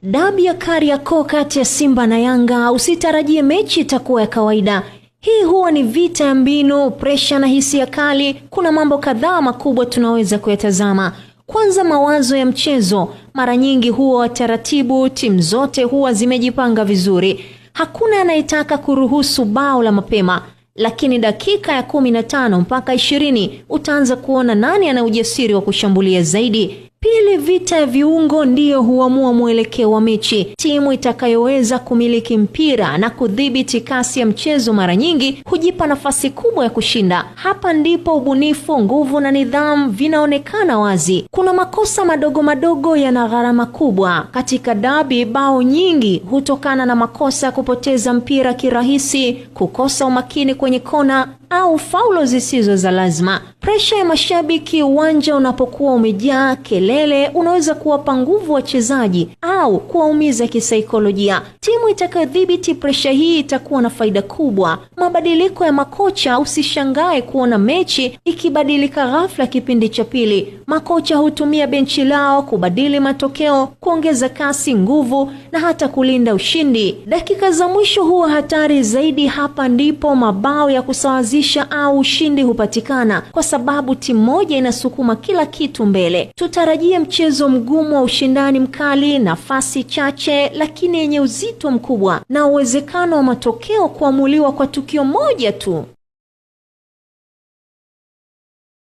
Dabi ya Kariakoo kati ya Simba na Yanga, usitarajie mechi itakuwa ya kawaida. Hii huwa ni vita ya mbinu, presha na hisia kali. Kuna mambo kadhaa makubwa tunaweza kuyatazama. Kwanza, mawazo ya mchezo. Mara nyingi huwa taratibu, timu zote huwa zimejipanga vizuri. Hakuna anayetaka kuruhusu bao la mapema, lakini dakika ya 15 mpaka 20 utaanza kuona nani ana ujasiri wa kushambulia zaidi. Pili, vita ya viungo ndiyo huamua mwelekeo wa mechi. Timu itakayoweza kumiliki mpira na kudhibiti kasi ya mchezo mara nyingi hujipa nafasi kubwa ya kushinda. Hapa ndipo ubunifu, nguvu na nidhamu vinaonekana wazi. Kuna makosa madogo madogo yana gharama kubwa. Katika dabi, bao nyingi hutokana na makosa ya kupoteza mpira kirahisi, kukosa umakini kwenye kona au faulo zisizo za lazima. Presha ya mashabiki, uwanja unapokuwa umejaa kelele, unaweza kuwapa nguvu wachezaji au kuwaumiza kisaikolojia. Timu itakayodhibiti presha hii itakuwa na faida kubwa. Mabadiliko ya makocha, usishangae kuona mechi ikibadilika ghafla kipindi cha pili. Makocha hutumia benchi lao kubadili matokeo, kuongeza kasi, nguvu na hata kulinda ushindi. Dakika za mwisho huwa hatari zaidi. Hapa ndipo mabao ya kusawazisha au ushindi hupatikana, kwa sababu timu moja inasukuma kila kitu mbele. Tutarajie mchezo mgumu wa ushindani mkali, nafasi chache lakini yenye uzito mkubwa, na uwezekano wa matokeo kuamuliwa kwa tukio moja tu.